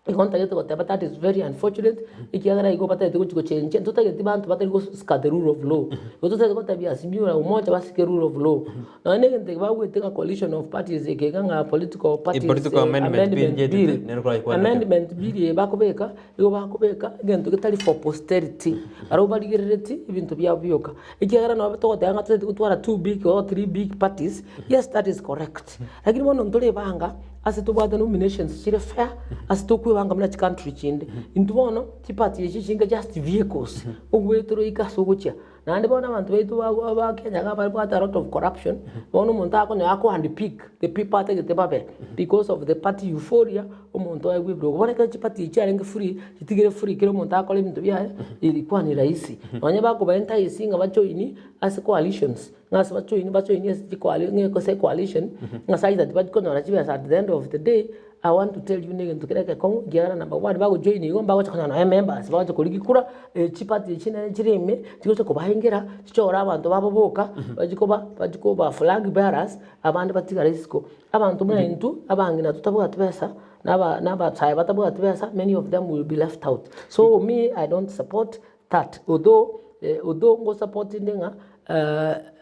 Igo ntagete goteba that is very unfortunate, ekiagera igo batagete gochi gochenchia, ntotageti banto batari gosika the rule of law. Igo totagete gotebia Azimio la Umoja basike rule of law. Nonya na egento eke bagwete ng'a coalition of parties eke iga ng'a political parties Political amendment bill amendment bill, njetete, nero koraikwanete. amendment bill eye bakobeka, igo bakobeka egento getari for posterity. Barabwo barigerereti ebinto biabo bioka. Ekiagera nabo togoteba ng'a totagete gotwara two big or three big parties, yes that is correct. Lakini bono ntorebanga. Ase tobwate nominations chire fair, ase tokwebanga buna chicountry chinde. Intwe bono, chiparty echi chinga just vehicles, ogwetera oike ase ogochia. Naende bono abanto baito ba ba Kenya iga babwate a lot of corruption, bono omonto akonyora ako handpick the people atagete babe because of the party euphoria, omonto aegwe ebirogo. Bono ekero chiparty echi chiarenge free, chitigire free kera omonto akore ebinto biaye, ilikuwa ni rahisi. Nonye bakoba entice ng'a bajoini ase coalitions, Ng'a ase bachoini bachoini ase chikoali ng'a ase ecoalition, ng'a ase either tibari konyora chibesa at the end of the day, I want to tell you na egento kere egekong'u ekiagera number one bagojoini igo mbagocha konyora nonye members bagocha korigia kura, chiparty echi chinene chire ime, chigocha kobaengera, chichore abanto babo boka, bachie koba bachie koba flag bearers, abande batigare isiko. Abanto buna intwe, abang'ina totabwati besa. Na aba na abasae batabwati besa, many of them will be left out. So me I don't support that although although ngo support inde ng'a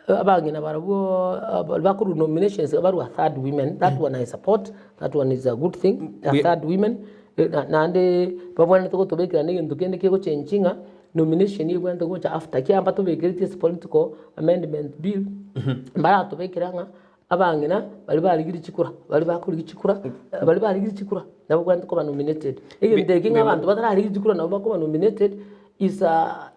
abang'ina barabwo baria bakorwa nominations barwa third women, that one I support, that one is a good thing, a third women, naende babwenerete gotobekera na egento kende kegochengi ng'a nomination ebwenerete gocha after, ekiagera mbatobekereti ase political amendment bill, mbaratobekera ng'a Abang'ina baria barigirie chikura, baria bakorigia chikura, baria barigirie chikura nabo babwenerete koba nominated. Egento eke ng'a abanto batararigia chikura nabo bakoba nominated is a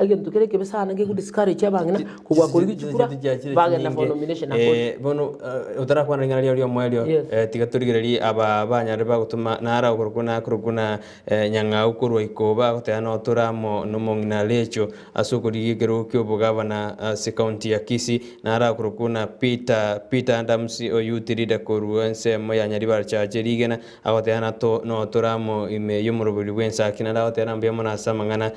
egento kere ekebe sana kego discourage abang'ina kobua korigia chikura bagenda for nomination Eh, bono otarakwana ring'ana riao riomoerio Yes. tiga torigererie aba banyarire bagotoma nara okorokwa nakorokwa na Nyang'au korwa ikoba agoteba notore amo nomong'ina Recho Ase okorigia ekerogo ki'obogavana ase county ya Kisii, naro akorokwa buna Peter Peter Adams o youth leader korwa ensemo ya Nyaribari Church rigena agoteba nato notore amo ime y'omoroberi bw'ensaki naende agoteba mbuya mono ase amang'ana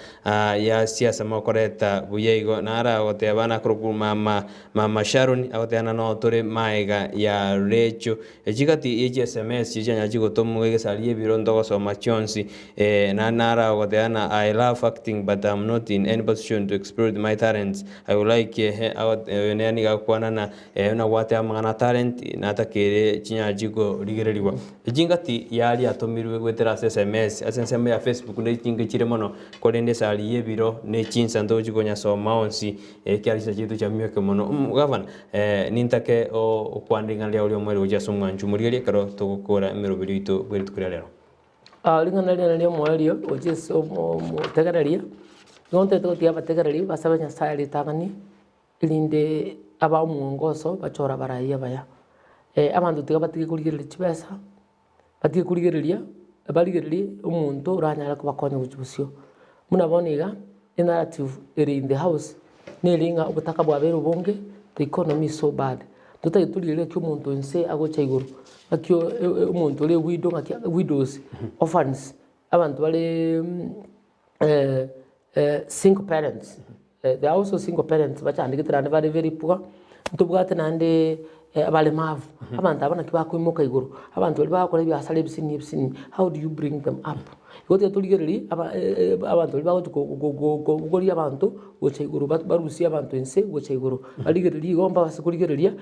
ya siasa mokoreta buya igo naro agoteba nakorokwa mama mama Sharon agoteba notore maega ya Recho Echigati ye chiSMS chichanya chigotomwa egesari y'ebiro ntogosoma chionsi eh, na nara ogoteba na I love acting but am not in any position to exploit my talents I would like eh, oyo nere nigo agokwana na eh, buna gwateba amang'ana a talent natakeire chinyanya chikorigererigwa. Echingati yaria atomirwe goetera ase sms ase ensemo ya Facebook ne chinge chire mono korende esari y'ebiro ne chinsa ntogochi konyasoma onsi Ekiagera chinsa chiaito chiamioke mono. Omogavana, nintake okwane ring'ana riao ri'omoerio gochia ase omwancho omorigereria ekero togokora emeroberio yaito bwe rituko ria rero. Ring'ana riane ri'omoerio gochia ase omotegereria, nigo ntagete gotiga abategereri basabe Nyasaye ritang'ani, erinde abae omwongoso bachore abarai abaya. Abanto tiga batige korigereria chibesa, batige korigereria, barigererie omonto oranyare kobakonya gochia bosio. Buna bono iga, enarrative ere in the house, nere ng'a obotaka bwabeire obonge, the economy is so bad. Totagete torigererie ng'aki omonto inse agocha igoro, ng'aki omonto ore widow ng'aki widows, orphans, abanto bare single parents, There are also single parents bachandegete naende bare very poor, ntobwate naende abaremavu, abanto aba naki bakoimoka igoro, abanto baria bagokora ebiasara ebisinini ebisinini, how do you bring them up? Igo tiga torigereria aba abanto baria bagochi ko- ko- ko- kobogoria abanto gocha igoro barusie abanto inse gocha igoro, barigererie igo mbabase korigereria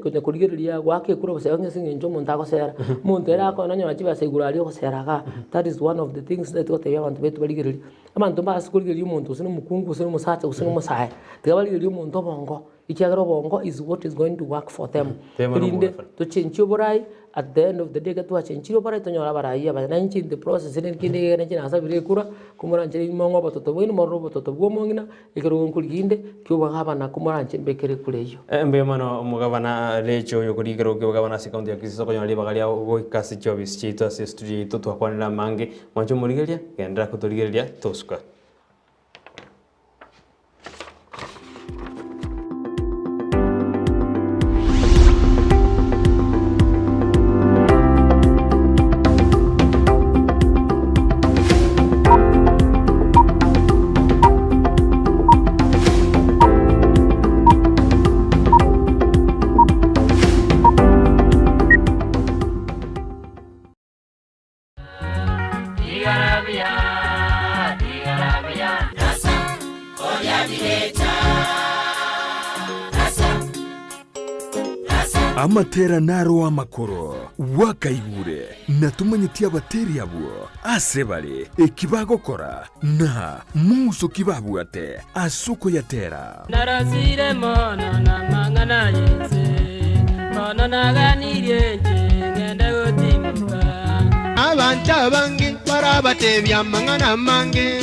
konya korigereria goaka ekura gose ase eng'encho omonto agosera, omonto ere akonyora onyora chibesa igoro aria ogosera igaa, that is one of the things togotebia abanto baito barigererie. Abanto mbase korigereria omonto gose na omokungu gose na omosacha gose na omosae, tiga barigererie omonto obongo, ekiagera obongo is what is going to work for them. Tema na Erinde omogafana. tochenchie oborai at the end of the day ekero twachenchirie oborai tonyore abarai abaya. Na inche in the process rende kende ekere inche nasabire ekura, komoranche mong'e obototo bwaino morore obototo bwa omong'ina, ekero nkorigia inde, ki'obogabana komoranche mbekere ekura eyio. Mbuya mono omogabana Rachel oyo okorigia ekerogo ki'obogabana ase ekaunti ya Kisii ase okonyora ribaga riao goika ase chiofisi chiaito ase estudio yaito twakwanire amange. Mwanche omorigereria, genderera kotorigereria tosuka. Amatera naro amakoro, gwakaigure, na tomanyeti abateri abwo ase bare, eki bagokora, na mong'uso ki babwate ase okoyatera. Narosire mono namang'ana y'ense, bono naganirie inche ngende gotimoka. Abanto abange barabatebie amang'ana amange,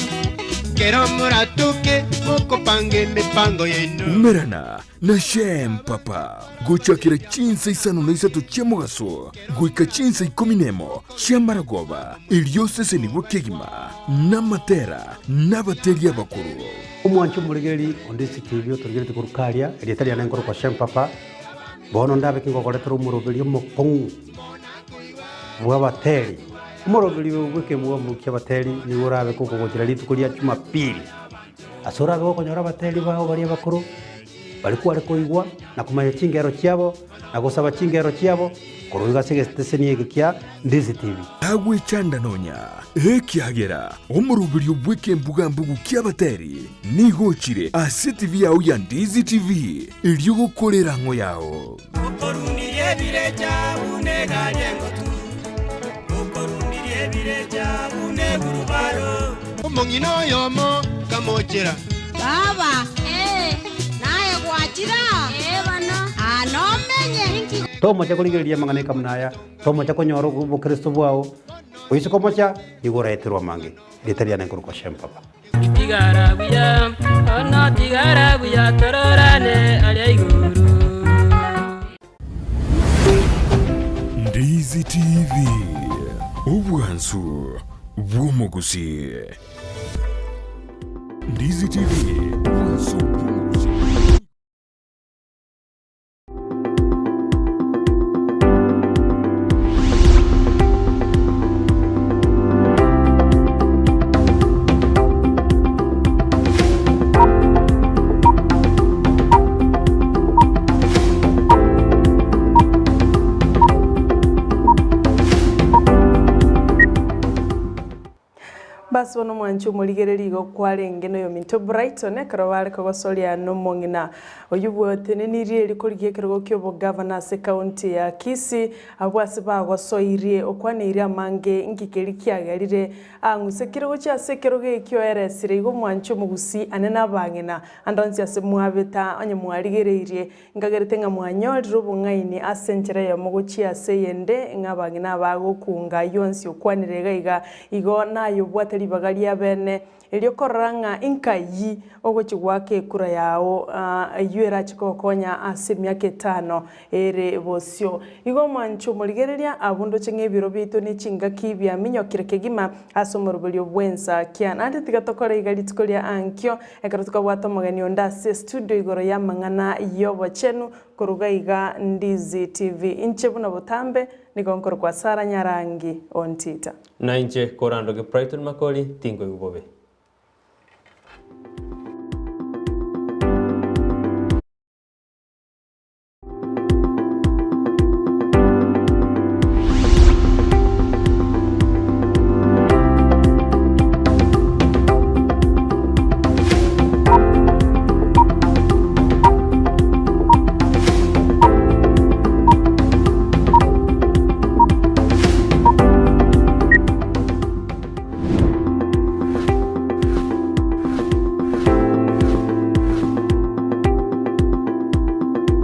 kero moratoke mokopanga emepango yaino. Umerana na Shem Papa gochakera chinsa isano na isato chia mogaso goika chinsa ikomi nemo chi'amaragoba, erio osesenigwe kegima namatera nabateri abakoro. Omwanche omoregereri onde ase TV otorigereti korwa karia, erieta riane nkorokwa Shem Papa, bono ndabe ki ngokoretera omoroberio omokong'u bw'abateri. Omoroberio oyo bw'ekemwamu ki'abateri nigo orabe kogogochera rituko ria Jumapili. Ase orabe gokonyora abateri bao baria abakoro, Baria kware koigwa na komanya chingero chiabo, na gosaba chingero chiabo, korwa iga ase egeteseni eke kia Ndizi TV. Tagwechanda nonya, ekiagera omoroberio bw'ekembuga-mbugu ki'abateri nigo ochire ase TV yao ya Ndizi TV, erio gokora erang'o yao. Okorundirie ebirecha buna egari engotu, okorundirie ebirecha buna egurubaro. Omong'ina oyomo kamochera. Baba, ee, naye gwachire aa? Ee bono. Aa nomenye. Inki. Tomocha korigereria amang'ana ekamuna aya, tomocha konyora obokristo bwao, oise komocha, nigo oraeterwe amange. Erieta riane nkorokwa Shem Papa. Tigara buya, ono tigara buya, tororane aria igoro. Ndizi TV, obwansu bw'omogusii. Ndizi TV, obwansu bw'omogusii. Basi bono mwanche omorigereria igo kwarenge noyominto Brighton ekero bare kogosoria nomong'ina oyio bwetenenirie erio korigia ekerogo ki'obogavana ase ekaunti ya Kisii abwo ase bagosoirie okwaneirie amange nki keria kiagerire Ang'usekire gochia ase ekerogo ekio eresire igo mwanche omogusii ane nabang'ina, ande onsi ase mwabeta, onye mwarigereirie, nkagerete ng'a mwanyorire obong'aini ase enchera eyemo gochia ase eyende, ng'a abang'ina abagokunga ayio onsi okwanire iga iga, igo naye obwate ribaga ria bene, erio korora ng'a inkai ogochia goaka ekura yao, eyio erache kogokonya ase emiaka etano ere bosio. Igo omwanche omorigereria abwo ndoche ng'a ebiro biaito ne chingaki biaminyokire kegima ase omoroberio bw'ensakia. Naende tiga tokore iga rituko ria ankio, ekero tokabwata omogeni onde ase estudio igoro y'amang'ana y'obochenu koruga iga Ndizi TV. Inche buna botambe nigo nkorokwa Sarah Nyarangi Ontita. Na inche korandoke Brighton Makori tinkoigwa bobe.